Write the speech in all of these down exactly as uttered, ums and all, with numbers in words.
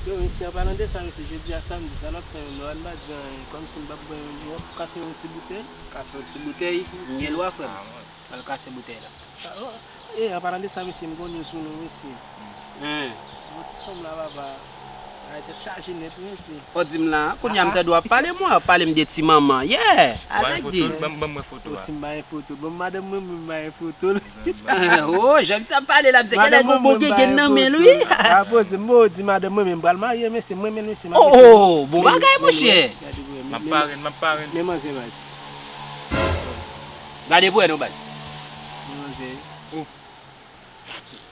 Yo, mesye, an palan de sa, mesye, jodi a samdi, sa n ap fè menm? Nou ann pa di anyen, kòmsi m p ap bwè menm, w ap kase yon ti boutèy? Kase yon ti boutèy? Gen dwa, frè m. Al kase boutèy la. E, an palan de sa, mesye, m gon news pou nou, mesye. Yon ti fanm la, papa. Ay, tèt chaje nèt, wi, mesye. Ou di m la, kounye a m tande w ap pale, mwen, w ap pale m de ti manman. Yeah, I like this. Ban m wè foto a. Osi m ba yon foto. Bon, madanm mwen, mwen ba yon foto. Oh, jan misye ap pale la, misye genlè gon bon gegen nan men l, wi. Pa poze, m di madanm mwen, men m pral marye, mesye, mwen menm, mesye. Oh, bon bagay, monchè. M ap pare, m ap pare. Men manzè, baz. Gade pou wè non, baz. Men manzè.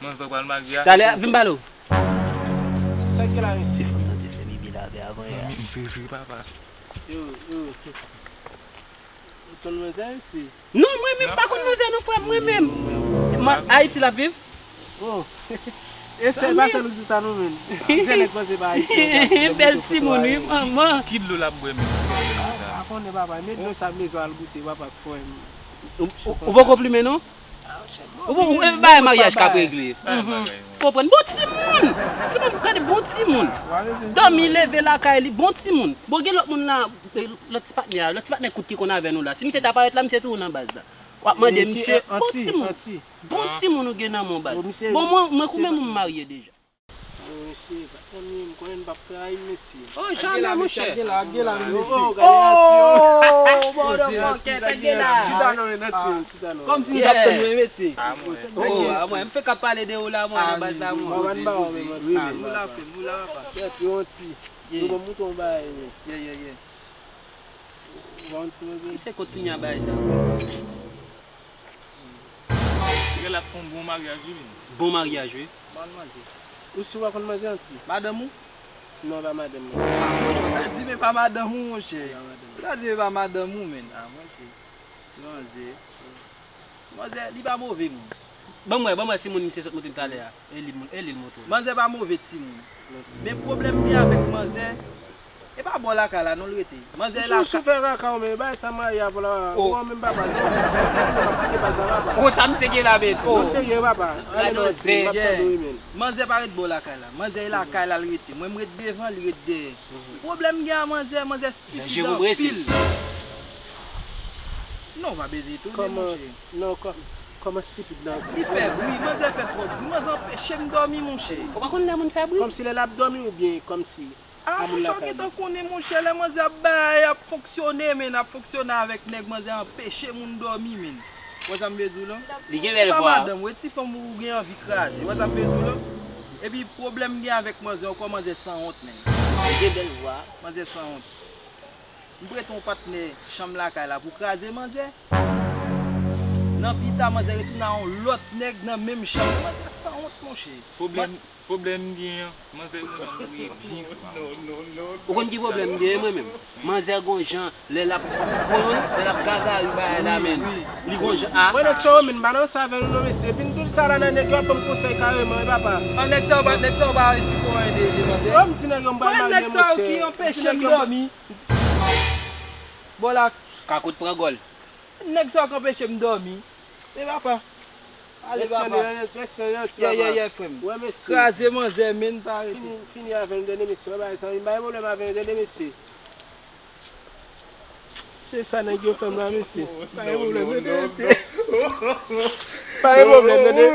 Manzè pral marye a. Talè, vin pale w. Sa ki la, mesye? Se fanm nan te fè bibi la avè avan yè. M sezi, papa. Yo, yo. Ou konn manzè, mesye? Non, mwen menm pa konn manzè non, frè m, mwen menm. Ayiti l ap viv? Oh. E se pa sèl ou di sa non, men. Se nèg panse pa Ayiti. Bèl timoun, wi, manman. Ki dlo l ap bwè menm? A konnen, papa, men dlo sa bezwen al goute, papa, k fò. Ou poko plimen non? Ou bon, ou, e, bagay maryaj k ap regle. Konprann? Bon timoun! Timoun, gade, bon timoun. Dòmi, leve lakay li, bon timoun. Bon, gen lòt moun la, e, lòt ti patnè a, lòt ti patnè kout ki konn avè nou la. Si misye ta parèt la, misye toujou nan baz la. W ap mande misye, bon timoun. Bon timoun ou gen nan men w, baz. Bon, mwen, mwen koumen moun marye deja. Bon, mesye, patnè m ye, m konnen n p ap trayi m, mesye. Oh, jamè, monchè. Gen la, gen la, mesye. Oh, bon, bon, bon, kèt, gen la. Chita non, men, nan ti, chita non. Kòmsi nou t ap tann mwen, mesye. Oh, a mwen, m fèk ap pale de ou la, mwen, nan baz la, mwen. Mou la, fè, mou la, papa. Kèt, yo, yon ti. Nou gon mouton bay, men. Yeah, yeah, yeah. Bon, ti manzè. Misye kontinye a bay sa. Rel ap fè yon bon maryaj, wi, men. Bon maryaj, wi. Bon manzè. Ou si w pa konn manzè anti? Madanm ou? Non, pa madanm mwen. Ou ta di men pa madanm ou, monchè. Ou ta di men pa madanm ou, men. Ah, monchè. Ti manzè. Ti manzè, li pa move, moun. Ban m wè, ban m wè si moun misye sot montre m talè a. E li, e li l montre m. Manzè pa move, timoun. Men pwoblèm m gen avèk manzè, e pa bò lakay la non l rete. Manzè la. Jou sou fè kaka w, men bagay sa marye avè w la, ou menm papa, non, w ap kite bagay sa, papa. Oh, sa misye gen la, men. Oh. Non, serye, papa. Ale nan zen. M ap tande w, men. Manzè pa ret bò lakay la. Manzè e lakay la l rete. Mwen, m ret devan, li ret dèyè. Pwoblèm m gen a manzè, manzè stipid anpil. Non, pa bezwen etone, monchè. Non, kò-, kòman stipid nan ti. Li fè bri, manzè fè twòp bri, manzè anpeche m dòmi, monchè. Ou pa konn lè moun fè bri? Kòmsi lè l ap dòmi oubyen kòmsi a moun lakay li? Ah, monchè, w gentan konnen, monchè, lè manzè ap bay, ap fonksyone, men ap fonksyone avèk nèg, manzè anpeche moun dòmi, men. Wè sa m vle di w lan? Li gen bèl vwa. E pa madanm, wè ti fanm ou gen anvi kraze, wè sa m vle di w lan? Epi pwoblèm m gen avèk manzè ankò, manzè sanwont, men. Li gen bèl vwa. Manzè sanwont. M prete yon patnè chanm lakay la pou kraze manzè. Nan pita, manzè retounen a yon lòt nèg nan menm chanm. Manzè sanwont, monchè. Pwoblèm, pwoblèm m gen an, manzè gon jan voye byen fò. Ou konn ki pwoblèm m gen mwen menm? Manzè gon jan, lè l ap konprann, lè l ap gagari bagay la, men. Li gon jan, a. Mwen, nèg sa yo, men, m pa nan sa avè nou non, mesye. Epi m tout sa la nan nèg yo ap ban m konsèy kareman, wi, papa. An, nèg sa yo pa, nèg sa yo pa esplike anyen de, de manzè. Yo, m di nèg yo m pral marye, monchè. Mwen, nèg sa yo ki anpeche m dòmi. Bò la. Kakot pran gòl. Nèg sa yo k anpeche m dòmi. E papa. Ale, papa. Mèsi, mèsi, mèsi, ti papa. Yeah, yeah, yeah, frè m. Wè, mesye. Kraze manzè, men pa rete. Fini, fini avè l, tande, mesye. Wè, bagay sa, m pa gen pwoblèm avè l, tande, mesye. Se sa nèg yo fè m la, mesye. Pa gen pwoblèm, tande, mesye. Pa gen pwoblèm, tande.